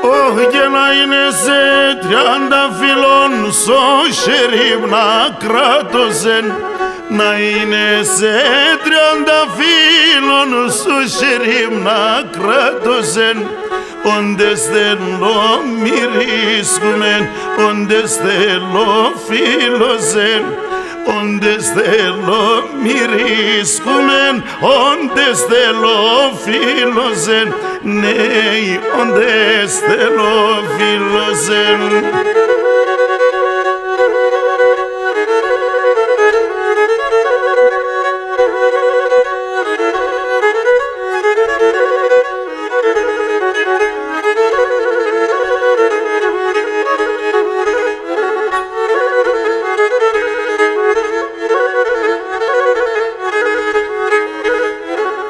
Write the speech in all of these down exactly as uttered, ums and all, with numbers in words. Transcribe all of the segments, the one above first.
Ωχ, και να είναι σε τριάντα φίλων σο χέρι μ' να κράτω σε, να είναι σε τριάντα φίλων σο χέρι μ' να κράτω σε, όντε θέλω μυρίσκουμαι, όντε θέλω φίλω σε, όντε θέλω μυρίσκουμαι, όντε θέλω φίλω σε, ναι, όντε θέλω φίλω σε.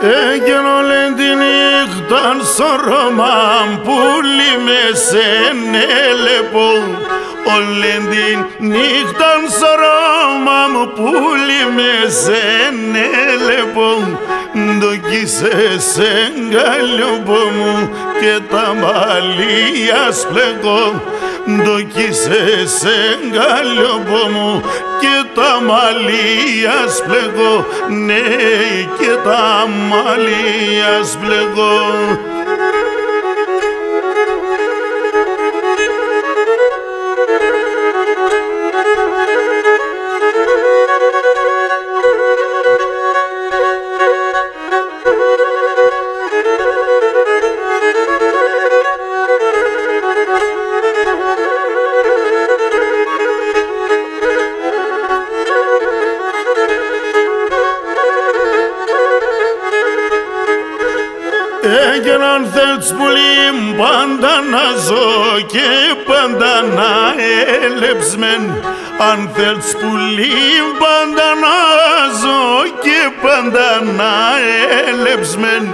Έγκεν όλεν τη νύχταν σο ρώμαν πουλί με σ' ενέλεπον. Όλεν τη νύχταν σο ρώμαν πουλί με σ' ενέλεπον. Ντο 'κ' είσαι σ' εγκάλιον πο μου και τα μαλλία σ' πλέκω. Ντο 'κ' είσαι σ' εγκάλιον πο μου και τα μαλλία σ' πλέκω, ναι, και τα μαλλία σ' πλέκω. Έγκεν αν θέλτς πουλί μ' πάντα να ζω και πάντα να ελεψμέν. Αν θέλτς πουλί μ' πάντα να ζω και πάντα να ελεψμέν,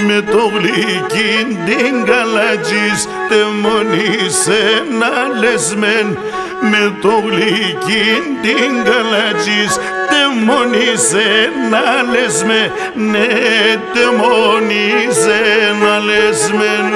με το γλυκύν την καλατζή σ' τε μόνη σ' εναλεσμέν. Με το γλυκύν την καλατζή σ' τε μόνη σ' εναλεσμέν, ναι, τε μόνη σ' εναλεσμέν.